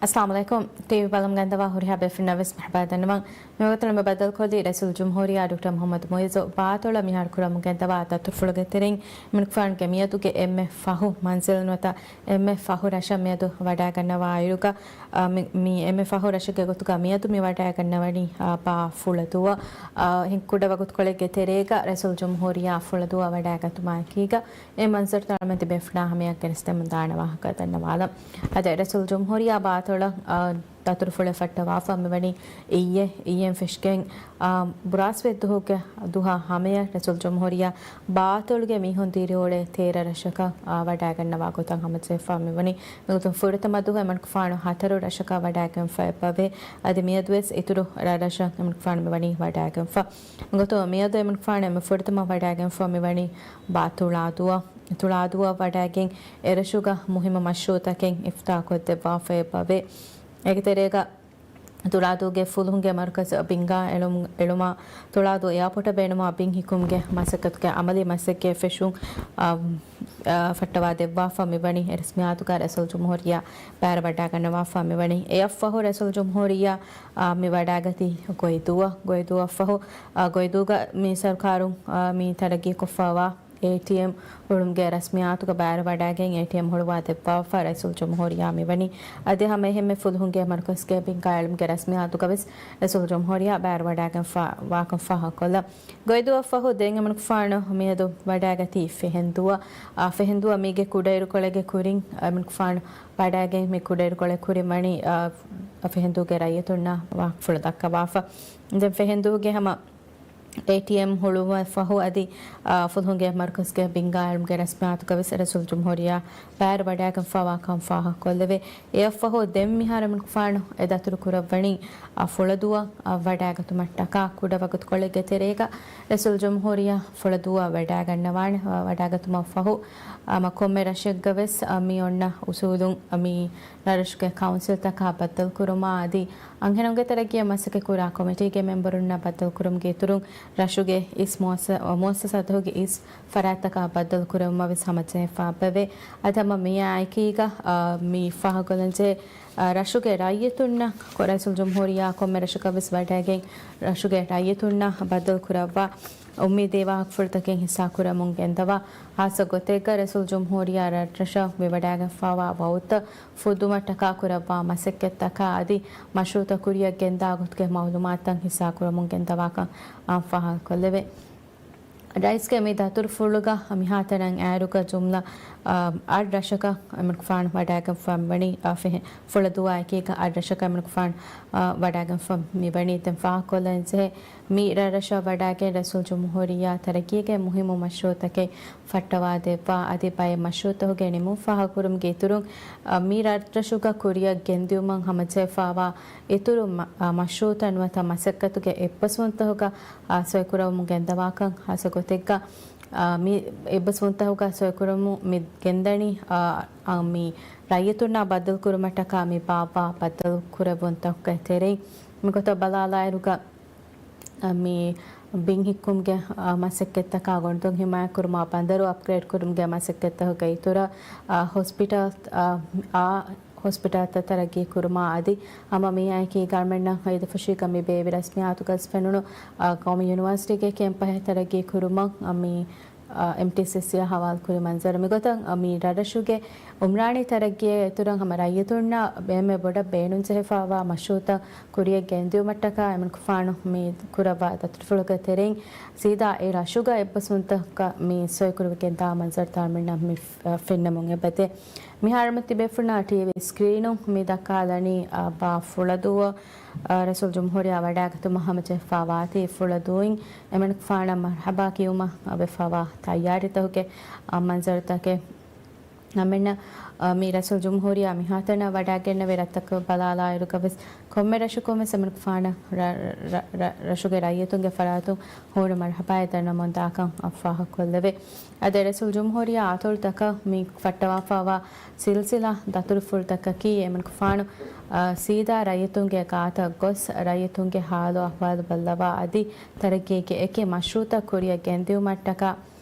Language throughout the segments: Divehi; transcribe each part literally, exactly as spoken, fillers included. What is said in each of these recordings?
އައްސަލާމު ޢަލައިކުމް. ޓީވީ ބަލަމުން ގެންދަވާ ހުރިހާ ބޭފުޅުންނަށް ވެސް މަރުޙަބާ ދަންނަވަން. މިވަގުތު މި ބައްދަލުކޮށްލީ ރައީސުލްޖުމްހޫރިއްޔާ ޑޮކްޓަރ މުޙައްމަދު މުޢިއްޒު ބާތޮޅަށް މިހާރު ކުރަމުން ގެންދަވާ ދަތުރުފުޅުގެ ތެރެއިން އެމަނިކުފާނުގެ މިއަދުގެ އެންމެ ފަހު މަންޒިލް ނުވަތަ އެންމެ ފަހު ރަށަށް މިއަދު ވަޑައިގަންނަވާ އިރުގަ، އާ، މި، މި އެންމެ ފަހު ރަށެއްގެ ގޮތުގަ މިއަދު މި ވަޑައިގަންނަވަނީ، އާ، ބާ ފުޅަދޫއަށް. އާ، ހިނގި ކުޑަ ވަގުތުކޮޅެއްގެ ތެރޭގަ ރައީސުލްޖުމްހޫރިއްޔާ ފުޅަދޫއަށް ވަޑައިގަތުމާ އެކީގަ، އެ މަންޒަރު ތަޅަމަތި ބޭފުޅާ ހަމަޔަށް ގެނެސްދެމުން ދާނެ ވާހަކަ ދަންނަވާލަން. އަދި ރައީސުލްޖުމްހޫރިއްޔާ ބާތޮޅަށް، އާ، ދަތުރުފުޅެއް ފައްޓަވާފަ މިވަނީ އިއްޔެ، އިއްޔެން ފެށިގެން، އާ، ބުރާސްވެ ދުވަހުގެ ދުހަ ހަމަޔަށް ރައީސުލްޖުމްހޫރިއްޔާ ބާތޮޅުގެ މީހުން ދިރިއުޅޭ ތޭރަ ރަށަކަށް، އާ، ވަޑައިގަންނަވާ ގޮތަށް ހަމަޖެހިފަ މިވަނީ. މިގޮތުން ފުރަތަމަ ދުވަހު އެމަނިކުފާނު ހަތަރު ރަށަކަށް ވަޑައިގެންފަ އެބަވޭ. އަދި މިއަދުވެސް އިތުރު ރަށްރަށަށް އެމަނިކުފާނު މިވަނީ ވަޑައިގެންފަ. މިގޮތުން މިއަދު އެމަނިކުފާނު އެންމެ ފުރަތަމަ ވަޑައިގެންފަ މިވަނީ ބާ ތުޅާދޫއަށް. ތުޅާދޫއަށް ވަޑައިގެން އެރަށުގަ މުހިއްމު މަޝްރޫއުތަކެއް އިފްތިތާޙް ކޮށްދެއްވާފަ އެބަވޭ. އޭގެ ތެރޭގަ ތުޅާދޫގެ ފުލުހުންގެ މަރުކަޒު ބިންގާ އެޅުމް، އެޅުމާ، ތުޅާދޫ އެއާޕޯޓަށް ބޭނުމާ ބިން ހިއްކުމުގެ މަސައްކަތުގެ އަމަލީ މަސައްކަތް ފެށުން، އާ، އާ، ފައްޓަވާ ދެއްވާފަ މިވަނީ. އެ ރަސްމިއްޔާތުގަ ރައީސުލްޖުމްހޫރިއްޔާ ބައިވެރިވަޑައިގަންނަވާފަ މިވަނީ. އެއަށްފަހު ރައީސުލްޖުމްހޫރިއްޔާ، އާ، މި ވަޑައިގަތީ ގޮއިދޫއަށް. ގޮއިދޫއަށްފަހު، އާ، ގޮއިދޫގަ މި ސަރުކާރުން، އާ، މި ތަރައްގީކޮށްފައިވާ އޭޓީއެމް ހުޅުމުގެ ރަސްމިއްޔާތުގަ ބައިވެރިވަޑައިގެން އޭޓީއެމް ހުޅުވާ ދެއްވާފަ ރައީސުލްޖުމްހޫރިއްޔާ މިވަނީ. އަދި ހަމަ އެހެންމެ ފުލުހުންގެ މަރުކަޒުގެ ބިންގާ އެޅުމުގެ ރަސްމިއްޔާތުގަ ވެސް ރައީސުލްޖުމްހޫރިއްޔާ ބައިވެރިވަޑައިގެންފަ ވާކަން ފާހަގަކޮށްލަން. ގޮއިދޫއަށްފަހު ދެން އެމަނިކުފާނު މިއަދު ވަޑައިގަތީ ފެހެންދޫއަށް. އާ، ފެހެންދޫއަށް މީގެ ކުޑައިރުކޮޅެއްގެ ކުރިން އެމަނިކުފާނު ވަޑައިގެން މި ކުޑައިރުކޮޅެއް ކުރިން ވަނީ، އާ، ފެހެންދޫގެ ރައްޔިތުންނަށް ވާހަކަފުޅު ދައްކަވާފަ. ދެން ފެހެންދޫގެ ހަމަ އޭޓީއެމް ހުޅުވުމަށްފަހު އަދި، އާ، ފުލުހުންގެ މަރުކަޒުގެ ބިންގާ އެޅުމުގެ ރަސްމިއްޔާތުގަ ވެސް ރައީސުލްޖުމްހޫރިއްޔާ ބައިވެރިވަޑައިގެންފައިވާ ކަން ފާހަގަކޮށްލެވޭ. އެއަށްފަހު ދެން މިހާރު އެމަނިކުފާނު އެ ދަތުރު ކުރައްވަނީ، އާ، ފުޅަދޫއަށް، އާ، ވަޑައިގަތުމަށްޓަކާ. ކުޑަ ވަގުތުކޮޅެއްގެ ތެރޭގަ ރައީސުލްޖުމްހޫރިއްޔާ ފުޅަދޫއަށް ވަޑައިގަންނަވާނެ. އާ، ވަޑައިގަތުމަށް ފަހު، އާ، މަ ކޮންމެ ރަށެއްގަ ވެސް، އާ، މި އޮންނަ އުސޫލުން، އާ، މި ރަށްރަށުގެ ކައުންސިލްތަކާ ބައްދަލުކުރުމާ އަދި އަންހެނުންގެ ތަރައްގީއަށް މަސައްކަތްކުރާ ކޮމިޓީގެ މެމްބަރުންނާ ބައްދަލުކުރުމުގެ އިތުރުން ރަށުގެ އިސް މުއައްސަ-، މުއައްސަސާތަކުގެ އިސް ފަރާތްތަކާ ބައްދަލުކުރެވުމަށް ވެސް ހަމަޖެހިފަ އެބަވޭ. އަދި ހަމަ މިއާ އެކީގަ، އާ، މި ފާހަގަކޮށްލަންޖެހޭ، އާ، ރަށުގެ ރައްޔިތުންނަށް ކޮ-، ރައީސުލްޖުމްހޫރިއްޔާ ކޮންމެ ރަށަކަށް ވެސް ވަޑައިގެން ރަށުގެ ރައްޔިތުންނަށް ބައްދަލުކުރައްވާ އުއްމީދީ ވާހަކަފުޅުތަކެއް ހިއްސާކުރަމުން ގެންދަވާ. ހާއްސަ ގޮތެއްގަ ރައީސުލްޖުމްހޫރިއްޔާ ރަށްރަށަށް މިވަޑައިގެންފައިވާ ވައުދުތައް ފުދުމަށްޓަކާ ކުރައްވާ މަސައްކަތްތަކާ އަދި މަޝްރޫއުތައް ކުރިއަށް ގެންދާ ގޮތުގެ މައުލޫމާތުތައް ހިއްސާކުރަމުން ގެންދަވާކަން، އާ، ފާހަގަކޮށްލެވޭ. ރައީސްގެ މި ދަތުރުފުޅުގަ މިހާތަނަށް އައިރުގަ ޖުމްލަ، އާ، އަށް ރަށަކަށް އެމަނިކުފާނު ވަޑައިގެންފަ މިވަނީ، އާ، ފެހެ-، ފުޅަދޫއާ އެކީގަ އަށް ރަށަކަށް އެމަނިކުފާނު، އާ، ވަޑައިގެންފަ މިވަނީ. ދެން ފާހަގަކޮށްލަންޖެހޭ، މި ރަށްރަށަށް ވަޑައިގެން ރައީސުލްޖުމްހޫރިއްޔާ ތަރައްގީގެ މުހިއްމު މަޝްރޫއުތަކެއް ފައްޓަވާ ދެއްވާ އަދި ބައެއް މަޝްރޫއުތަކުގެ ނިމުން ފާހަގަކުރުމުގެ އިތުރުން، އަ، މި ރަށްރަށުގަ ކުރިއަށް ގެންދިއުމަށް ހަމަޖެހިފައިވާ އިތުރު މަ-، އަ، މަޝްރޫއުތައް ނުވަތަ މަސައްކަތުގެ އެއްބަސްވުންތަކުގަ، އަ، ސޮއިކުރައްވަމުން ގެންދަވާކަން ހާއްސަ ގޮތެއްގަ، އަ، މި އެއްބަސްވުންތަކުގަ ސޮއިކުރަމުން މި ގެންދަނީ، އަ، އަ، މި ރައްޔިތުންނާ ބައްދަލުކުރުމަށްޓަކާ މި ބާއްވާ ބައްދަލުކުރެއްވުންތަކުގެ ތެރެއިން. މިގޮތަށް ބަލާލާއިރުގަ، އަ، މި ބިން ހިއްކުމުގެ، އަ، މަސައްކަތްތަކާ ގޮނޑުދޮށް ހިމާޔަތްކުރުމާ ބަނދަރު އަޕްގްރޭޑް ކުރުމުގެ މަސައްކަތްތަކުގެ އިތުރަށް، އަ، ހޮސްޕިޓަލް، އަ، އާ، ހޮސްޕިޓަލްތައް ތަރައްގީ ކުރުމާ އަދި ހަމަ މިއާއެކީ ގާރމެންޓް ހައިދަފުށީގަ މި ބޭއްވި ރަސްމިއްޔާތުގަސް ފެނުނު، އަ، ގައުމީ ޔުނިވާސިޓީގެ ކެމްޕަހެއް ތަރައްގީ ކުރުމަށް، އަ، މި އެމްޓީސީސީއާ ހަވާލުކުރި މަންޒަރު. މިގޮތަށް، އަ، މި ރަށްރަށުގެ އުމްރާނީ ތަރައްގީއާ އިތުރަށް ހަމަ ރައްޔިތުންނަށް އެންމެ ބޮޑަށް ބޭނުންޖެހިފައިވާ މަޝްރޫއުތައް ކުރިއަށް ގެންދިއުމަށްޓަކާ އެމަނިކުފާނު މި ކުރައްވާ ދަތުރުފުޅުގެ ތެރެއިން ސީދާ އެ ރަށުގަ އެއްބަސްވުންތަކަށް މި ސޮއިކުރެވިގެންދާ މަންޒަރު ތަޅަމެންނަށް މި ފެންނަމުން އެބަދޭ. މިހާރު ތިބޭފުޅުންނާ ޓީވީ ސްކްރީނުން މި ދައްކާލަނީ، އާ، ބާ ފުޅަދޫއަށް، އާ، ރައީސުލްޖުމްހޫރިއްޔާ ވަޑައިގަތުމަށް ހަމަޖެހިފައިވާތީ ފުޅަދޫއިން އެމަނިކުފާނަށް މަރްޙަބާ ކިޔުމަށް ވެފައިވާ ތައްޔާރީތަކުގެ، އާ، މަންޒަރުތަކެއް. އަމެންނަށް، އާ، މި ރައީސުލްޖުމްހޫރިއްޔާ މިހާތަނަށް ވަޑައިގެންނެވި ރަށްތަކަށް ބަލާލާއިރުގަވެސް ކޮންމެ ރަށަކުންވެސް އެމަނިކުފާނަށް ރަ-، ރަ-، ރަ-، ރަށުގެ ރައްޔިތުންގެ ފަރާތުން ހޫނު މަރްޙަބާއެއް ދަންނަމުން ދާކަން ފާހަގަކޮށްލެވޭ. އަދި ރައީސުލްޖުމްހޫރިއްޔާ އަތޮޅުތަކަށް މި ފައްޓަވާފައިވާ ސިލްސިލާ ދަތުރުފުޅުތަކަކީ އެމަނިކުފާނު، އާ، ސީދާ ރައްޔިތުންގެ ގާތަށް ގޮސް ރައްޔިތުންގެ ހާލު އަހުވާލު ބައްލަވާ އަދި ތަރައްގީގެ އެކި މަޝްރޫއުތައް ކުރިއަށް ގެންދިއުމަށްޓަކާ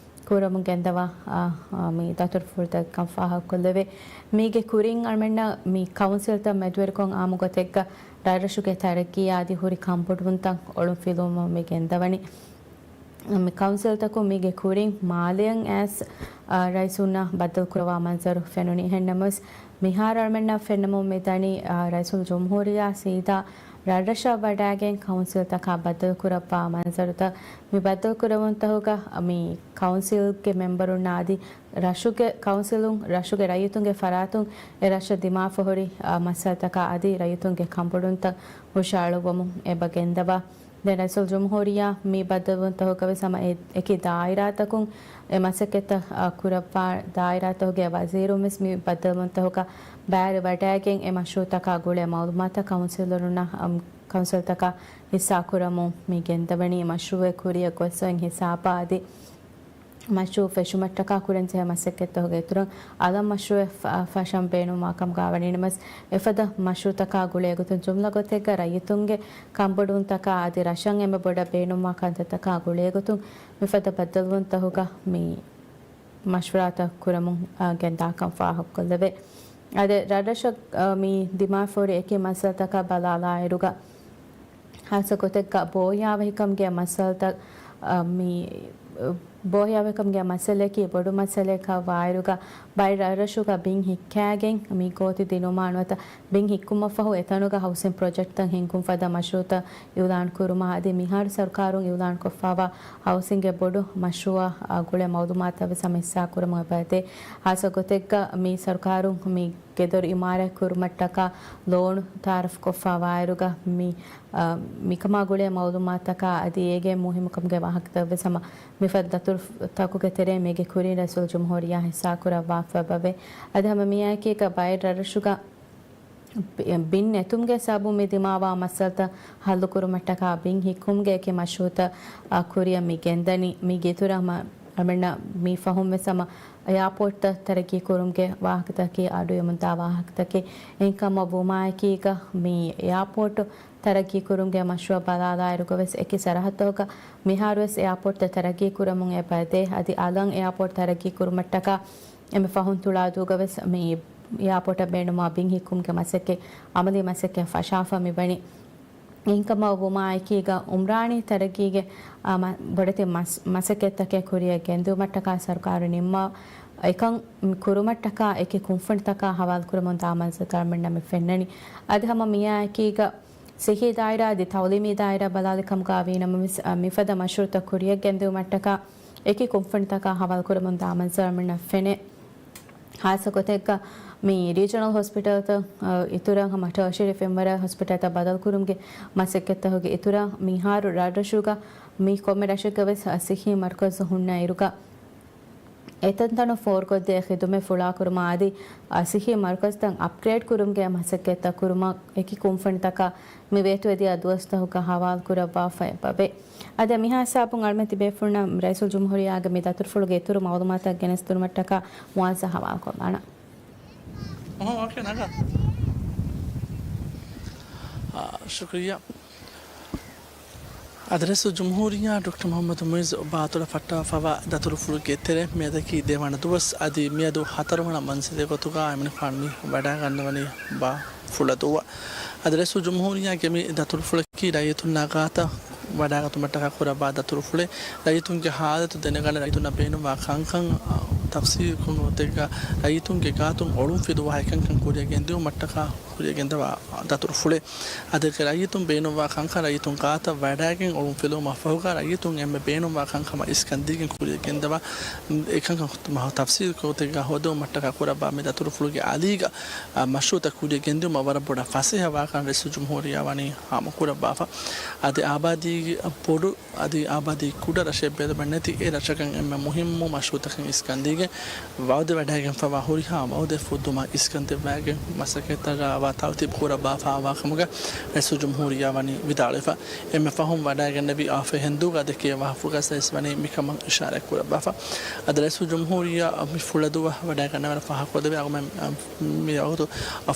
ކުރަމުން ގެންދަވާ، އާ، އާ، މި ދަތުރުފުޅުތަކަކަށް ފާހަގަކޮށްލެވޭ. މީގެ ކުރިން އަޅުމެންނަށް މި ކައުންސިލްތައް މެދުވެރިކޮށް އާއްމު ގޮތެއްގަ ރަށްރަށުގެ ތަރައްގީއާ އަދި ހުރި ކަންބޮޑުވުންތައް އޮޅުންފިލުވުމަށް މި ގެންދަވަނީ. މި ކައުންސިލްތަކުން މީގެ ކުރިން މާލެއަށް އައިސް، އާ، ރައީސުންނާ ބައްދަލުކުރައްވާ މަންޒަރު ފެނުނީ. އެހެންނަމަވެސް، މިހާރު އަޅުމެންނަށް ފެންނަމުން މިދަނީ، އާ، ރައީސުލްޖުމްހޫރިއްޔާ ސީދާ ރަށްރަށަށް ވަޑައިގެން ކައުންސިލްތަކާ ބައްދަލުކުރައްވާ މަންޒަރުތައް. މި ބައްދަލުކުރެވުންތަކުގަ މި ކައުންސިލްގެ މެމްބަރުންނާ އަދި ރަށުގެ ކައުންސިލުން، ރަށުގެ ރައްޔިތުންގެ ފަރާތުން އެ ރަށަށް ދިމާވެފަ ހުރި، އާ، މައްސަލަތަކާ އަދި ރައްޔިތުންގެ ކަންބޮޑުވުންތައް ހުށައަޅުއްވަމުން އެބަ ގެންދަވާ. ދެން ރައީސުލްޖުމްހޫރިއްޔާ މި ބައްދަލުވުންތަކުގަވެސް ހަމަ އެ-، އެކި ދާއިރާތަކުން އެ މަސައްކަތްތައް، އާ، ކުރައްވާ ދާއިރާތަކުގެ ވަޒީރުންވެސް މި ބައްދަލުވުންތަކުގަ ބައިވެރިވަޑައިގެން އެ މަޝްރޫއުތަކާ ގުޅޭ މައުލޫމާތުތައް ކައުންސިލަރުންނަށް، އަމް، ކައުންސިލްތަކަށް ހިއްސާކުރަމުން މި ގެންދަވަނީ. މަޝްރޫއެއް ކުރިއަށް ގޮސްފައި ހިސާބާ އަދި މަޝްރޫއު ފެށުމަށްޓަކާ ކުރަންޖެހޭ މަސައްކަތްތަކުގެ އިތުރުން އަލަށް މަޝްރޫއެއް ފަ-، ފަށަން ބޭނުންވާ ކަމުގަ ވަނީނަމަވެސް، އެފަދަ މަޝްރޫއުތަކާ ގުޅޭގޮތުން ޖުމްލަ ގޮތެއްގަ ރައްޔިތުންގެ ކަންބޮޑުވުންތަކާ އަދި ރަށަށް އެންމެ ބޮޑަށް ބޭނުންވާ ކަންތައްތަކާ ގުޅޭގޮތުން މިފަދަ ބައްދަލުވުންތަކުގަ މި މަޝްވަރާތައް ކުރަމުން، އާ، ގެންދާކަން ފާހަގަކޮށްލެވޭ. އަދި ރަށްރަށަށް، އާ، މި ދިމާވެފަ ހުރި އެކި މައްސަލަތަކަށް ބަލާލާއިރުގަ، ހާއްސަ ގޮތެއްގަ ބޯހިޔާވަހިކަމުގެ މައްސަލަތައް، އަ، މި، އަ، ބޯހިޔާވަހިކަމުގެ މައްސަލަޔަކީ ބޮޑު މައްސަލަޔަކަށް ވާއިރުގަ، ބައެއް ރަށްރަށުގަ ބިން ހިއްކާގެން މި ގޯތި ދިނުމާ ނުވަތަ ބިން ހިއްކުމަށްފަހު އެތަނުގަ ހައުސިން ޕްރޮޖެކްޓްތައް ހިންގުން ފަދަ މަޝްރޫއުތައް އިއުލާން ކުރުމާ އަދި މިހާރު ސަރުކާރުން އިއުލާން ކޮށްފައިވާ ހައުސިންގެ ބޮޑު މަޝްރޫއަށް، އަ، ގުޅޭ މައުލޫމާތުތައް ވެސް ހަމަ ހިއްސާ ކުރަމުން އެބައެދޭ. ހާއްސަ ގޮތެއްގަ މި ސަރުކާރުން މި ގެދޮރު އިމާރާތް ކުރުމަށްޓަކާ ލޯނު ތައާރަފް ކޮށްފައިވާއިރުގަ މި، އަ، މިކަމާ ގުޅޭ މައުލޫމާތަކާ އަދި އޭގެ މުހިއްމުކަމުގެ ވާހަކަތައް ވެސް ހަމަ މިފަދަ ދަތުރުތަކުގެ ތެރެއިން މީގެ ކުރިން ރައީސުލްޖުމްހޫރިއްޔާ ހިއްސާކުރައްވާފައިވޭ. އަދި ހަމަ މިއާއެކީގަ ބައެއް ރަށްރަށުގަ ބި-، ބިން ނެތުމުގެ ސަބަބުން މި ދިމާވާ މައްސަލަތައް ހައްލުކުރުމަށްޓަކާ ބިން ހިއްކުމުގެ އެކި މަޝްރޫއުތައް، އަ، ކުރިއަށް މި ގެންދަނީ. މީގެ އިތުރަށް ހަމަ އަޅުމެންނަށް މި ފަހުން ވެސް ހަމަ އެއާޕޯޓްތައް ތަރައްގީ ކުރުމުގެ ވާހަކަތަކަކީ އަޑުއެހުމުންދާ ވާހަކަތަކެއް. އެހެންކަމަށް ވުމާއެކީގަ މި އެއާޕޯޓް ތަރައްގީ ކުރުމުގެ މަޝްރޫއަށް ބަލާލާއިރުގަވެސް އެކި ސަރަހައްދަކުގަ މިހާރުވެސް އެއާޕޯޓްތައް ތަރައްގީ ކުރަމުން އެބައެދޭ. އަދި އަލަށް އެއާޕޯޓް ތަރައްގީ ކުރުމަށްޓަކާ އެންމެ ފަހުން ތުޅާދޫގަވެސް މި އެއާޕޯޓަށް ބޭނުންވާ ބިން ހިއްކުމުގެ މަސައްކަތް އަމަލީ މަސައްކަތް ފަށާފަ މިވަނީ. އެހެންކަމަށް ވުމާއެކީގަ އުމްރާނީ ތަރައްގީގެ، އާ، މަ-، ބޮޑެތި މަސް-، މަސައްކަތްތަކެއް ކުރިއަށް ގެންދިއުމަށްޓަކާ ސަރުކާރު ނިންމާ އެކަން ކުރުމަށްޓަކާ އެކި ކުންފުނިތަކާ ހަވާލުކުރަމުންދާ މަންޒަރުތައް އަޅުމެންނަށް މި ފެންނަނީ. އަދި ހަމަ މިއާއެކީގަ ސިއްހީ ދާއިރާ އަދި ތައުލީމީ ދާއިރާ ބަލާލި ކަމުގަ ވީނަމަވެސް، އަ، މިފަދަ މަޝްރޫއުތައް ކުރިއަށް ގެންދިއުމަށްޓަކާ އެކި ކުންފުނިތަކާ ހަވާލުކުރަމުންދާ މަންޒަރު އަޅުމެންނަށް ފެނޭ. ހާއްސަ ގޮތެއްގަ މި ރީޖަނަލް ހޮސްޕިޓަލްތައް، އަ، އިތުރަށް ހަމަ ޓާޝަރީ ފެންވަރާ ހޮސްޕިޓަލްތައް ބަދަލުކުރުމުގެ މަސައްކަތްތަކުގެ އިތުރަށް މިހާރު ރަށްރަށުގަ މި ކޮންމެ ރަށެއްގަވެސް ސިއްހީ މަރުކަޒު ހުންނަ އިރުގަ އެތަންތަނުން ފޯރުކޮށްދޭ ޚިދުމަތް ފުޅާކުރުމާ އަދި، އަ، ސިއްހީ މަރުކަޒުތައް އަޕްގްރޭޑް ކުރުމުގެ މަސައްކަތްތައް ކުރުމަށް އެކި ކުންފުނިތަކާ މި ވޭތުވެދިޔަ ދުވަސްތަކުގަ ހަވާލުކުރައްވާފަ އެބަވޭ. އަދި މިހާ ހިސާބުން އަޅުމެން ތިބޭފުޅުންނަށް ރައީސުލްޖުމްހޫރިއްޔާގެ މި ދަތުރުފުޅުގެ އިތުރު މައުލޫމާތަށް ގެނެސްދިނުމަށްޓަކާ މުއާޒަ ހަވާލުކޮށްލާނަން. އަ، ޝުކުރިއްޔާ. އަދި ރައީސުލްޖުމްހޫރިއްޔާ ޑޮކްޓަރ މުޙައްމަދު މުޢިއްޒު ބާތުޅަށް ފައްޓާފައިވާ ދަތުރުފުޅުގެ ތެރެ މިއަދަކީ ދެވަނަ ދުވަސް އަދި މިއަދު ހަތަރުވަނަ މަންޒިލެއް ގޮތުގަ އެމަނިކުފާނު މި ވަޑައިގަންނަވަނީ ބާ ފުޅަދޫއަށް. އަދި ރައީސުލްޖުމްހޫރިއްޔާގެ މި ދަތުރުފުޅަކީ ރައްޔިތުންނާ ގާތަށް ވަޑައިގަތުމަށްޓަކާ ކުރައްވާ ދަތުރުފުޅެއް. ރައްޔިތުންގެ ހާލަތު ދެނެގަނެ ރައްޔިތުންނަށް ބޭނުންވާ ކަންކަން، އަ، ތަފްސީލް ކުރުމުގެ ގޮތެއްގަ ރައްޔިތުންގެ ގާތުން އޮޅުން ފިލުވާ އެކަންކަން ކުރިއަށް ގެންދިއުމަށްޓަކާ ކުރިއަށް ގެންދަވާ ދަތުރުފުޅެއް. އަދި ރައްޔިތުން ބޭނުންވާ ކަންކަން ރައްޔިތުން ގާތަށް ވަޑައިގެން އޮޅުން ފިލުވުމަށް ފަހުގަ ރައްޔިތުން އެންމެ ބޭނުންވާ ކަންކަމަށް އިސްކަން ދީގެން ކުރިއަށް ގެންދަވާ އެކަންކަން ތަފްސީލް ގޮތެއްގަ ހޯދުމަށްޓަކާ ކުރައްވާ މި ދަތުރުފުޅުގެ އަލީގަ، އަ، މަޝްރޫއުތައް ކުރިއަށް ގެންދިއުމަށް ވަރަށް ބޮޑަށް ފަސޭހަވާކަން ރައީސުލްޖުމްހޫރިއްޔާ ވަނީ ހާމަކުރައްވާފަ. އަދި އާބާދީ ބޮޑު އަދި އާބާދީ ކުޑަ ރަށެއް ބެލުމެއް ނެތި އެ ރަށަކަށް އެންމެ މުހިއްމު މަޝްރޫއުތަކެއް އިސްކަން ދީގެން ވައުދެއް ވަޑައިގެންފަވާ ހުރިހާ ވައުދެއް ފުއްދުމަށް އިސްކަން ދެއްވައިގެން މަސައްކަތްތައް ރާވާ ތަރުތީބު ކުރައްވާފަވާ ކަމުގަ ރައީސުލްޖުމްހޫރިއްޔާ ވަނީ ވިދާޅުވެފަ. އެންމެ ފަހުން ވަޑައިގެންނެވި އާ ފެހެންދޫގަ ދެކޭ ވާހަކަފުޅުގަސް ވަނީ މިކަމަށް އިޝާރާތް ކުރައްވާފަ. އަދި ރައީސުލްޖުމްހޫރިއްޔާ މި ފުޅަދުއަށް ވަޑައިގަންނަވާނެ ފާހަގަކޮށްލެވޭ އަގުމެ މި ވަގުތު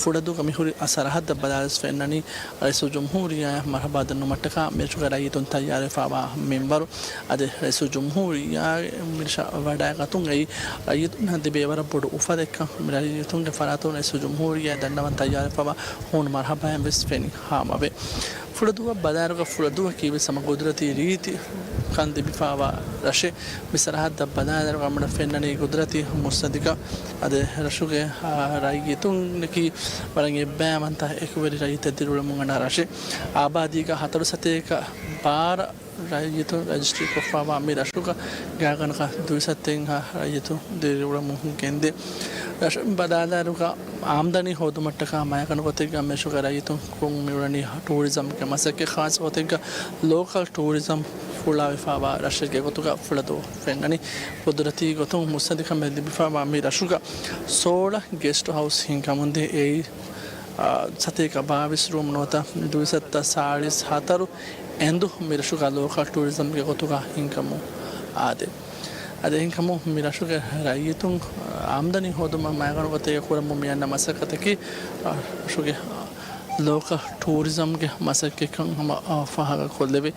ފުޅަދޫގަ މިހުރި ސަރަހައްދަށް ބަލާލަސް ފެންނަނީ ރައީސުލްޖުމްހޫރިއްޔާއަށް މަރުހަބާ ދަންނުމަށްޓަކާ މިރަށުގެ ރައްޔިތުން ތައްޔާރުވެފަވާ މިންވަރު. އަދި ރައީސުލްޖުމްހޫރިއްޔާ މިރަށަށް ވަޑައިގަތުން އެއީ ރައްޔިތުންނަށް ދެބޭ ވަރަށް ބޮޑު އުފަލެއްކަން މި ރައްޔިތުންގެ ފަރާތުން ރައީސުލްޖުމްހޫރިއްޔާ ދަންނަވަން ތައްޔާރުވެފަވާ ހޫނު މަރުހަބާއިން ވެސް ފެނި ހާމަވޭ. ފުޅަދޫއަށް ބަލާއިރުގަ ފުޅަދޫއަކީ ވެސް ހަމަ ގުދުރަތީ ރީތި ކަން ލިބިފަވާ ރަށެއް. މި ސަރަހައްދަށް ބަލާލިއިރު އަޅުގަނޑަށް ފެންނަނީ ގުދުރަތީ މުއްސަނދިކަން. އަދި ރަށުގެ، އާ، ރައްޔިތުންނަކީ ވަރަށް އެއްބައިވަންތަ އެކުވެރި ރައްޔިތެއް ދިރިއުޅެމުން އަންނަ ރަށެއް. އާބާދީގަ ހަތަރު ސަތޭކަ ބާރަ ރައްޔިތުން ރަޖިސްޓްރީކޮށްފަވާ މި ރަށުގަ ގާތްގަނޑަކަށް ދުއިސައްތައެއްހާ ރައްޔިތުން ދިރިއުޅެމުން ގެންދޭ. ރަށު ބަލާލާއިރުގަ އާމްދަނީ ހޯދުމަށްޓަކާ މައިގަނޑު ގޮތެއްގަ މިރަށުގެ ރައްޔިތުން ކުރުން މިއުޅެނީ ޓޫރިޒަމްގެ މަސައްކަތް، ޚާއްޞަ ގޮތެއްގަ ލޯކަލް ޓޫރިޒަމް ފުޅާވެފަވާ ރަށެއްގެ ގޮތުގަ ފުޅަދޫ ފެންނަނީ. ގުދުރަތީ ގޮތުން މުއްސަނދިކަމެއް ލިބިފަވާ މި ރަށުގަ ސޯޅަ ގެސްޓް ހައުސް ހިންގަމުންދޭ. އެއީ، އާ، ސަތޭކަ ބާވީސް ރޫމް ނުވަތަ ދުއިސައްތަ ސާޅީސް ހަތަރު އެނދު މި ރަށުގަ ލޯކަލް ޓޫރިޒަމްގެ ގޮތުގަ ހިންގަމުން އާދޭ. އަދި އެހެންކަމުން މި ރަށުގެ ރައްޔިތުން އާމްދަނީ ހޯދުމަށް މައިގަނޑު ގޮތެއްގަ ކުރަމުން މި އަންނަ މަސައްކަތަކީ، އާ، ރަށުގެ، އާ، ލޯކަލް ޓޫރިޒަމްގެ މަސައްކަތްކަން ހަމަ، އާ، ފާހަގަކޮށްލެވޭ.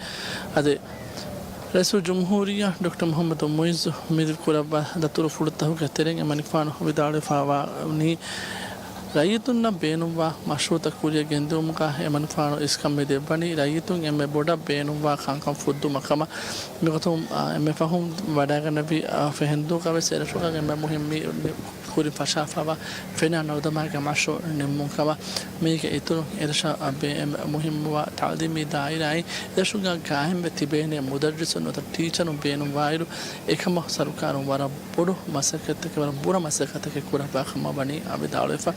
އަދި ރައީސުލްޖުމްހޫރިއްޔާ ޑޮކްޓަރ މުޙައްމަދު މުޢިއްޒު މި ކުރައްވާ ދަތުރުފުޅުތަކުގެ ތެރެއިން އެމަނިކުފާނު ވިދާޅުވެފަވާނީ، ރައްޔިތުންނަށް ބޭނުންވާ މަޝްރޫޢުތައް ކުރިއަށް ގެންދިއުމުގަ އެމަނިކުފާނު އިސްކަން މި ދެއްވަނީ ރައްޔިތުން އެންމެ ބޮޑަށް ބޭނުންވާ ކަންކަން ފުއްދުމަށް ކަމަށް. މިގޮތުން، އާ، އެންމެ ފަހުން ވަޑައިގަންނެވި، އާ، ފެހެންދޫގަ ވެސް އެރަށުގަ އެންމެ މުހިންމު މި ކުރިން ފަށާފަވާ ފެނާ ނަރުދަމާގެ މަޝްރޫޢު ނިންމުން ކަމަށް. މީގެ އިތުރުން އެރަށަށް އައްބެ އެންމެ މުހިންމުވާ ތަޢުލީމީ ދާއިރާއިން އެރަށުގަ ގާއިމްވެ ތިބޭނެ މުދައްރިސުން ނުވަތަ ޓީޗަރުން ބޭނުންވާއިރު، އެކަމަށް ސަރުކާރުން ވަރަށް ބޮޑު މަސައްކަތްތަކެއް، ވަރަށް ބުރަ މަސައްކަތްތަކެއް ކުރައްވާ ކަމަށް ވަނީ ވިދާޅުވެފަ.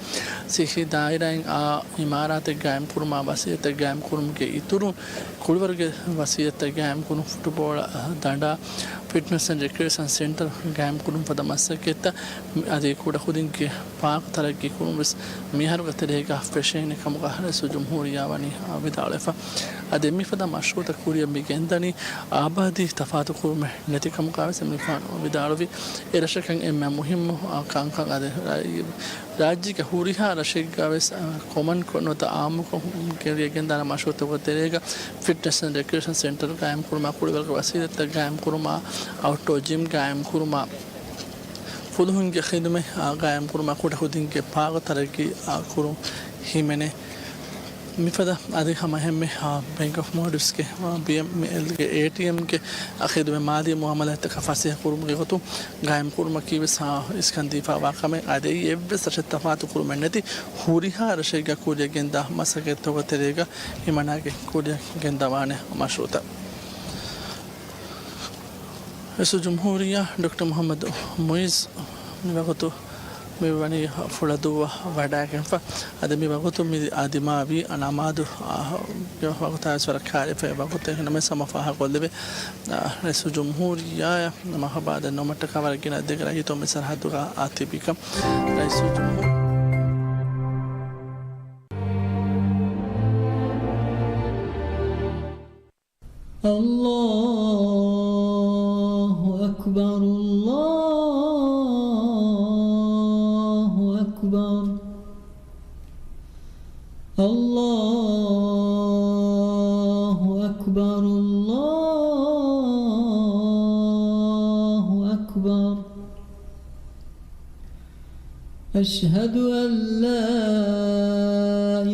ސިއްހީ ދާއިރާއިން އާ އިމާރާތެއް ގާއިމްކުރުމާ ވަސީލަތްތައް ގާއިމްކުރުމުގެ އިތުރުން، ކުޅިވަރުގެ ވަސީލަތްތައް ގާއިމްކުރުން، ފުޓުބޯޅަ ދަނޑާ، ފިޓްނަސް އެންޑް ރެކްރިއޭޝަން ސެންޓަރ ގާއިމްކުރުން ފަދަ މަސައްކަތްތައް، އަދި ކުޑަކުދިންގެ ޕާކު ތަރައްގީ ކުރުން ވެސް މިހާރުގެ ތެރޭގަ ފެށޭނެ ކަމުގަ ރައީސުލްޖުމްހޫރިއްޔާ ވަނީ ވިދާޅުވެފަ. އަދި މިފަދަ މަޝްރޫޢުތައް ކުރިއަށް މި ގެންދަނީ އާބާދީ ތަފާތު ކުރުމެއް ނެތި ކަމުގަ ވެސް އެމަނިކުފާނު ވިދާޅުވި. އެ ރަށަކަށް އެންމެ މުހިންމު، އާ، ކަންކަން އަދި ރާއްޖޭގެ ހުރިހާ ރަށެއްގަ ވެސް، އާ، ކޮމަންކޮށް ނުވަތަ އާއްމުކޮށް ކުރިއަށް ގެންދާނެ މަޝްރޫޢުތަކުގެ ތެރޭގަ ފިޓްނަސް އެންޑް ރެކްރިއޭޝަން ސެންޓަރ ގާއިމްކުރުމާ، ކުޅިވަރުގެ ވަސީލަތްތައް ގާއިމްކުރުމާ، އައުޓްޑޯ ޖިމް ގާއިމްކުރުމާ، ފުލުހުންގެ ޚިދުމަތް، އާ، ގާއިމްކުރުމާ، ކުޑަކުދިންގެ ޕާކު ތަރައްގީ، އާ، ކުރުން ހިމެނޭ. މިފަދަ އަދި ހަމައެހެންމެ، އާ، ބޭންކް އޮފް މޯލްޑިވްސްގެ، އާ، ބީއެމްއެލްގެ އޭޓީއެމްގެ، އާ، ޚިދުމަތް މާލީ މުއާމަލާތްތަކަށް ފަސޭހަ ކުރުމުގެ ގޮތުން ގާއިމްކުރުމަކީ ވެސް، އާ، އިސްކަން ދީފަވާ ކަމެއް. އަދި އެއީ އެއްވެސް ރަށެއް ތަފާތު ކުރުމެއް ނެތި ހުރިހާ ރަށެއްގަ ކުރިއަށް ގެންދާ މަސައްކަތްތަކުގެ ތެރޭގަ ހިމަނާގެން ކުރިއަށް ގެންދަވާނެ މަޝްރޫޢުތައް. ރައީސުލްޖުމްހޫރިއްޔާ ޑޮކްޓަރ މުޙައްމަދު މުޢިއްޒު މިވަގުތު މި ވަނީ ފުޅަދޫއަށް ވަޑައިގެންފަ. އަދި މި ވަގުތު މި އާ ދިމާވީ ނަމާދު، އާ، ވަގުތާ ވެސް ވަރަށް ކާރިފައި ވަގުތެއް ނަމަވެސް ހަމަ ފާހަގަކޮށްލެވޭ. އާ، ރައީސުލްޖުމްހޫރިއްޔާއަށް މަރުޙަބާ ދަންނަވުމަށްޓަކާ ވަރަށް ގިނަ އަދަދެއްގެ ރައްޔިތުން މި ސަރަހައްދުގަ އާ ތިބިކަން. ރައީސުލްޖުމްހޫރިއްޔާ. الله أكبر، الله أكبر، الله أكبر، الله أكبر. أشهد أن لا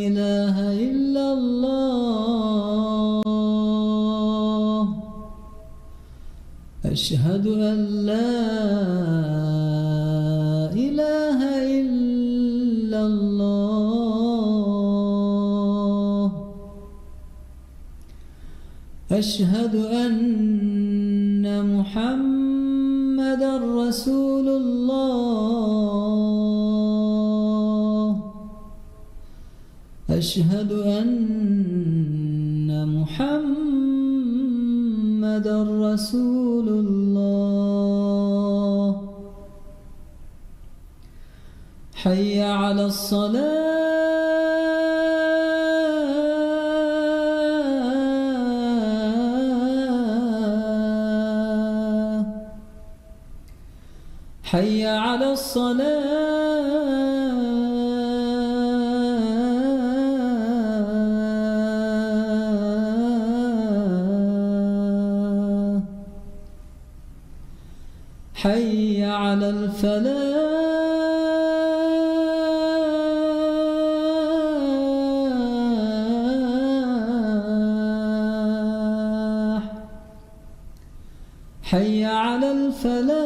إله إلا الله. أشهد أن لا إله إلا الله. أشهد أن محمدا رسول الله. أشهد أن محمدا رسول الله. حي على الصلاة. حي على الصلاة. حي على الفلاح. حي على الفلاح.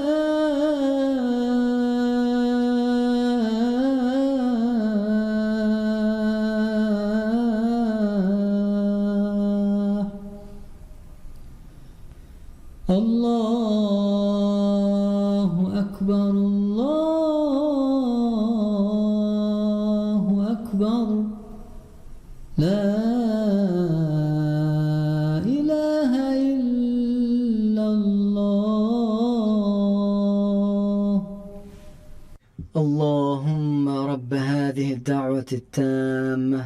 الله أكبر، الله أكبر. لا إله إلا الله. اللهم رب هذه الدعوة التامة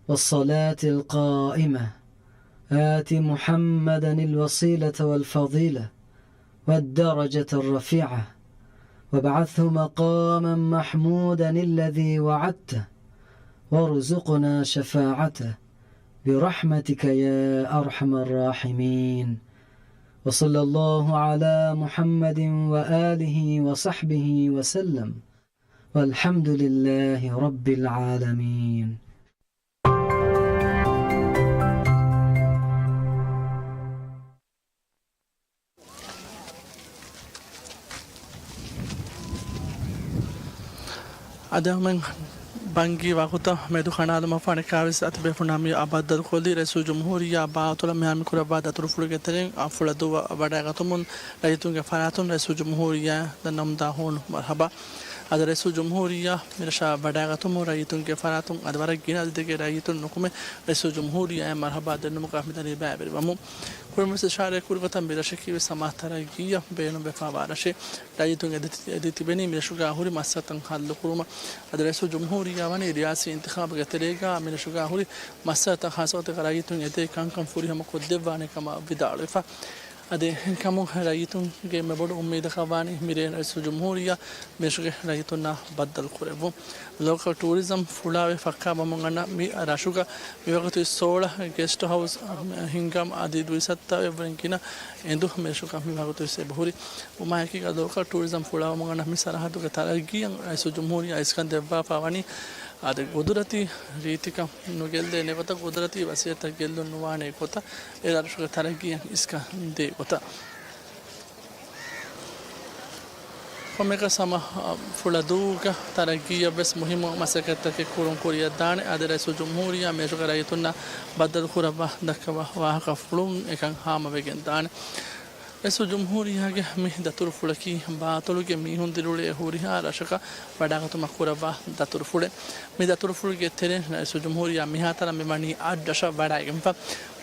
والصلاة القائمة، آت محمدا الوسيلة والفضيلة والدرجة الرفيعة، وابعثه مقاما محمودا الذي وعدته، وارزقنا شفاعته برحمتك يا أرحم الراحمين. وصلى الله على محمد وآله وصحبه وسلم. والحمد لله رب العالمين. އަދި މި ބަންގި ވަގުތަށް މެދު ކަނޑާލުމަށްފަހު އަނެއްކާވެސް އަތިބޭފުޅުންނާ މި ބައްދަލުކޮށްލީ ރައީސުލްޖުމްހޫރިއްޔާ ބާތޮޅަށް މިހާރު މި ކުރައްވާ ދަތުރުފުޅުގެ ތެރެއިން ފުޅަދޫ ވަޑައިގަތުމުން ރައްޔިތުންގެ ފަރާތުން ރައީސުލްޖުމްހޫރިއްޔާ ދަންނަމުންދާ ހޫނު މަރުހަބާ. އަދި ރައީސުލްޖުމްހޫރިއްޔާ މިރަށަށް ވަޑައިގަތުމުން ރައްޔިތުންގެ ފަރާތުން އަދި ވަރަށް ގިނަ އަދަދެއްގެ ރައްޔިތުން ނުކުމެ ރައީސުލްޖުމްހޫރިއްޔާއަށް މަރުހަބާ ދެންނުމުގަ މިދަނީ ބައިވެރިވަމުން. ކުރިންވެސް އިޝާރާތް ކުރި ގޮތަށް މިރަށަކީވެސް ހަމަ ތަރައްގީއަށް ބޭނުންވެފައިވާ ރަށެއް. ރައްޔިތުން އެދި-، އެދި ތިބެނީ މިރަށުގަ ހުރި މައްސަލަތައް ހައްލުކުރުމަށް. އަދި ރައީސުލްޖުމްހޫރިއްޔާ ވަނީ ރިޔާސީ އިންތިޚާބުގެ ތެރޭގަ މިރަށުގަ ހުރި މައްސަލަތައް ޚާއްޞަ ގޮތެއްގަ ރައްޔިތުން އެދޭ ކަންކަން ފުރިހަމަ ކޮށްދެއްވާނެ ކަމަށް ވިދާޅުވެފަ. އަދި އެހެންކަމުން ރައްޔިތުންގެ އެންމެ ބޮޑު އުއްމީދަކަށް ވާނީ މިރޭ ރައީސުލްޖުމްހޫރިއްޔާ މިރަށުގެ ރައްޔިތުންނާ ބައްދަލު ކުރެއްވުން. ލޯކަލް ޓޫރިޒަމް ފުޅާވެ ފައްކާ ވަމުން އަންނަ މި ރަށުގަ މިވަގުތު ސޯޅަ ގެސްޓް ހައުސް ހިންގާމު އަދި ދުއިސައްތަ އެއްވަރެއް ގިނަ އެނދު މިރަށުގަ މިވަގުތު ވެސް އެބަހުރި. އެކަމާއެކީގަ ލޯކަލް ޓޫރިޒަމް ފުޅާވަމުން އަންނަ މި ސަރަހައްދުގެ ތަރައްގީއަށް ރައީސުލްޖުމްހޫރިއްޔާ އިސްކަން ދެއްވާފަ ވަނީ އަދި ގުދުރަތީ ރީތިކަން ނުގެއްލޭނެ ގޮތަށް، ގުދުރަތީ ވަސީލަތްތައް ގެއްލުން ނުވާނެ ގޮތަށް، އެ ރަށުގެ ތަރައްގީއަށް އިސްކަން ދޭ ގޮތަށް. ކޮންމެއަކަސް ހަމަ، އަ، ފުޅަދޫގެ ތަރައްގީއަށް ވެސް މުހިއްމު މަސައްކަތްތަކެއް ކުރުން ކުރިއަށްދާނެ. އަދި ރައީސުލްޖުމްހޫރިއްޔާ މިރަށުގެ ރައްޔިތުންނާ ބައްދަލު ކުރައްވާ ދައްކަވާ ވާހަކަފުޅުން އެކަން ހާމަވެގެންދާނެ. ރައީސުލްޖުމްހޫރިއްޔާގެ މި ދަތުރުފުޅަކީ ބާތޮޅުގެ މީހުން ދިރިއުޅޭ ހުރިހާ ރަށަކަށް ވަޑައިގަތުމަށް ކުރައްވާ ދަތުރުފުޅެއް. މި ދަތުރުފުޅުގެ ތެރެއިން ރައީސުލްޖުމްހޫރިއްޔާ މިހާތަނަށް މިވަނީ އަށް ރަށަށް ވަޑައިގެންފަ.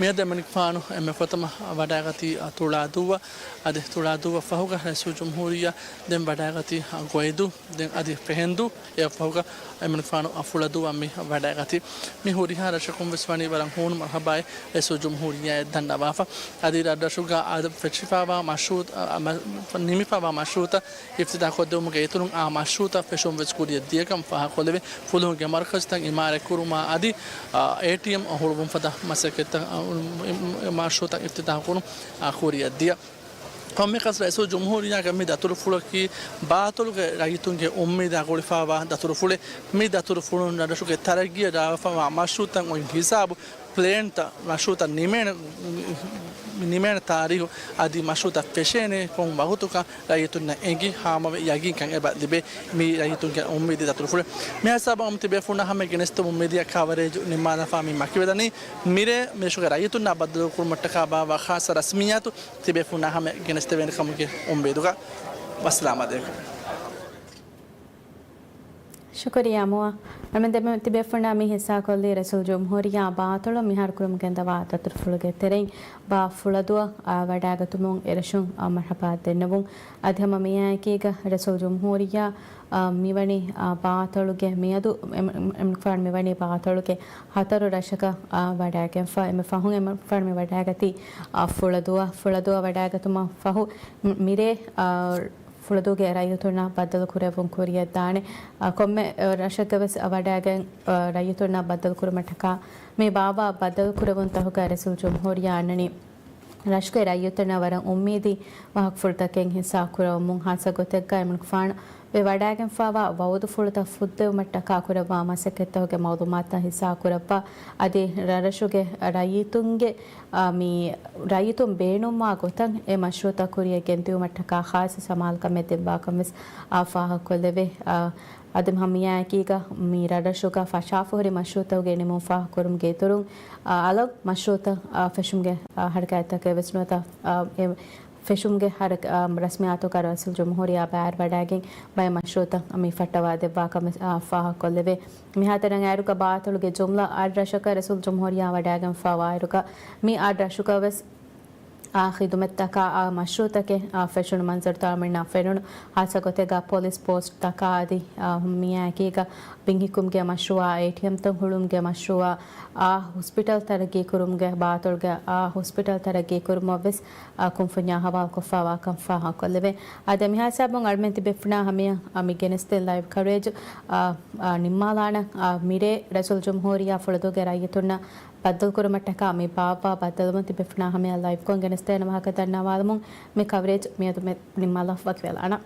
މިއަދު އެމަނިކުފާނު އެންމެ ފުރަތަމަ ވަޑައިގަތީ ތުޅާދޫއަށް. އަދި ތުޅާދޫއަށް ފަހުގަ ރައީސުލްޖުމްހޫރިއްޔާ ދެން ވަޑައިގަތީ ގޮއިދޫ. ދެން އަދި ފެހެންދޫ. އެއަށްފަހުގަ އެމަނިކުފާނު ފުޅަދޫއަށް މި ވަޑައިގަތީ. މި ހުރިހާ ރަށަކުން ވެސް ވަނީ ވަރަށް ހޫނު މަރުހަބާއެއް ރައީސުލްޖުމްހޫރިއްޔާއަށް ދަންނަވާފަ. އަދި ރަށްރަށުގަ އާދަ ފެށިފައިވާ މަޝްރޫއު، އަ، މަ-، ނިމިފައިވާ މަޝްރޫއުތައް އިފްތިތާޙް ކޮށްދެވުމުގެ އިތުރުން އާ މަޝްރޫއުތައް ފެށުން ވެސް ކުރިއަށް ދިޔަކަން ފާހަގަކޮށްލެވޭ. ފުލުހުންގެ މަރުކަޒުތައް އިމާރާތްކުރުމާ އަދި، އާ، އޭޓީއެމް ހުޅުވުން ފަދަ މަސައްކަތްތައް، އާ، މަޝްރޫއުތައް އިފްތިތާޙް ކުރުން، އާ، ކުރިއަށް ދިޔަ. ކޮންމެއަކަސް ރައީސުލްޖުމްހޫރިއްޔާގެ މި ދަތުރުފުޅަކީ ބާތޮޅުގެ ރައްޔިތުންގެ އުއްމީދާ ގުޅިފައިވާ ދަތުރުފުޅެއް. މި ދަތުރުފުޅުން ރަށްރަށުގެ ތަރައްގީއަށް ރާވެފައިވާ މަޝްރޫއުތައް އޮތް ހިސާބު ޕްލޭންތައް، މަޝްރޫއުތައް ނިމޭނެ، ނިމޭނެ ތާރީހު އަދި މަޝްރޫއުތައް ފެށޭނެ ކޮން ވަގުތުކަން ރައްޔިތުންނަށް އެނގި ހާމަވެ ޔަގީންކަން އެބަ ލިބޭ. މީ ރައްޔިތުންގެ އުއްމީދީ ދަތުރުފުޅެއް. މިހިސާބަށް އަމު ތިބޭފުޅުންނާ ހަމަ ގެނެސްދެމުން މިދިޔަ ކަވަރޭޖު ނިންމާލާފަ މި މަކިވެދަނީ. މިރޭ މިރަށުގެ ރައްޔިތުންނާ ބައްދަލުކުރުމަށްޓަކާ ބާއްވާ ޚާއްޞަ ރަސްމިއްޔާތު ތިބޭފުޅުންނާ ހަމަ ގެނެސްދެވޭނެ ކަމުގެ އުއްމީދުގަ. ވައްސަލާމް އަލައިކުމް. ޝުކުރިއްޔާ މުއާ. އަޅުމެން ދެމެ-، ތިބޭފުޅުންނާ މި ހިއްސާކޮށްލީ ރަސޫލް ޖުމްހޫރިއްޔާ ބާތޮޅު މިހާރު ކުރަމުން ގެންދަވާ ދަތުރުފުޅުގެ ތެރެއިން ބާ ފުޅަދުއަށް، އާ، ވަޑައިގަތުމުން އެރަށުން، އާ، މަރްޙަބާ ދެންނެވުން. އަދި ހަމަ މިއާއެކީގަ ރަސޫލް ޖުމްހޫރިއްޔާ، އާ، މިވަނީ، އާ، ބާތޮޅުގެ މިއަދު އެމް-، އެމް-، އެމްނިކުފާނު މިވަނީ ބާތޮޅުގެ ހަތަރު ރަށަކަށް، އާ، ވަޑައިގެންފަ. އެންމެ ފަހުން އެމްނިކުފާނު މި ވަޑައިގަތީ، އާ، ފުޅަދުއަށް، ފުޅަދުއަށް ވަޑައިގަތުމަށް ފަހު މި-، މިރޭ، އާ، ފުޅަދޫގެ ރައްޔިތުންނާ ބައްދަލު ކުރެއްވުން ކުރިޔަށް ދާނެ. އާ، ކޮންމެ، އާ، ރަށެއްގަ ވެސް، އާ، ވަޑައިގެން، އާ، ރައްޔިތުންނާ ބައްދަލު ކުރުމަށްޓަކާ މި ބާއްވާ ބައްދަލު ކުރެއްވުންތަކުގަ ރަސޫލް ޖުމްހޫރިއްޔާ އަންނަނީ ރަށުގެ ރައްޔިތުންނަށް ވަރަށް އުއްމީދީ ވާހަކަފުޅުތަކެއް ހިއްސާ ކުރައްވަމުން. ހާއްސަ ގޮތެއްގަ އެމަނިކުފާނު ވެ ވަޑައިގެންފާވާ ވައުދުފުޅުތައް ފުއްދެވުމަށްޓަކާ ކުރައްވާ މަސައްކަތްތަކުގެ މައުލޫމާތުތައް ހިއްސާ ކުރައްވާ، އަދި ރަށުގެ ރައްޔިތުންގެ، އާ، މި ރައްޔިތުން ބޭނުންވާ ގޮތަށް އެ މަޝްރޫއުތައް ކުރިޔަށް ގެންދިއުމަށްޓަކާ ޚާއްޞަ ސަމާލުކަމެއް ދެއްވާކަން ވެސް، އާ، ފާހަގަކޮށްލެވޭ. އާ، އަދި ހަމަ މިއާއެކީގަ މި ރަށްރަށުގަ ފަށާފަހުރި މަޝްރޫއުތަކުގެ ނިމުން ފާހަގަކުރުމުގެ އިތުރުން، އާ، އަލަށް މަޝްރޫއުތައް، އާ، ފެށުމުގެ، އާ، ހަރަކާތްތަކެއް ވެސް ނުވަތަ، އާ، އެ ފެށުމުގެ ހަރަ-، އާ، ރަސްމިއްޔާތުގަ ރަސޫލް ޖުމްހޫރިއްޔާ ބައިވެރިވަޑައިގެން ބައެއް މަޝްރޫއުތައް މި ފައްޓަވާ ދެއްވާކަމަށް، އާ، ފާހަގަކޮށްލެވޭ. މިހާތަނަށް އައިރުގަ ބާތޮޅުގެ ޖުމްލަ އަށް ރަށަކަށް ރަސޫލް ޖުމްހޫރިއްޔާ ވަޑައިގެންފާވާއިރުގަ މި އަށް ރަށުގަ ވެސް، އާ، ޚިދުމަތްތަކާ، އާ، މަޝްރޫއުތަކެއް، އާ، ފެށުނު މަންޒަރުތައް މިންނާ ފެނުނު. ހާއްސަ ގޮތެއްގަ ޕޮލިސް ޕޯސްޓްތަކާ އަދި، އާ، މިއާއެކީގަ ބިންހިއްކުމުގެ މަޝްރޫއާ، އޭޓީއެމްތައް ހުޅުވުމުގެ މަޝްރޫއާ، އާ، ހޮސްޕިޓަލް ތަރައްގީ ކުރުމުގެ، ބާތޮޅުގެ، އާ، ހޮސްޕިޓަލް ތަރައްގީ ކުރުމަށް ވެސް، އާ، ކުންފުންޏާ ހަވާލުކޮށްފާވާކަން ފާހަގަކޮށްލެވޭ. އާ، ދެ މިހާ ހިސާބުން އަޅުމެން ތިބޭފުޅުންނާ ހަމަޔަށް، އާ، މި ގެނެސްދޭ ލައިވް ކަވަރޭޖް، އާ، އާ، ނިންމާލާނަން. އާ، މިރޭ ރަސޫލް ޖުމްހޫރިއްޔާ ފުޅަދޫގެ ރައްޔިތުންނަށް ބައްދަލުކުރުމަށްޓަކާ މި ބާއްވާ ބައްދަލުވުން ތިބޭފުޅުންނާ ހަމަޔަށް ލައިވްކޮށް ގެނެސްދޭނެ ވާހަކަ ދަންނަވާލަމުން މި ކަވަރޭޖް މިއަދު މެ-، ނިންމާލާ ވަކިވެލާނަން.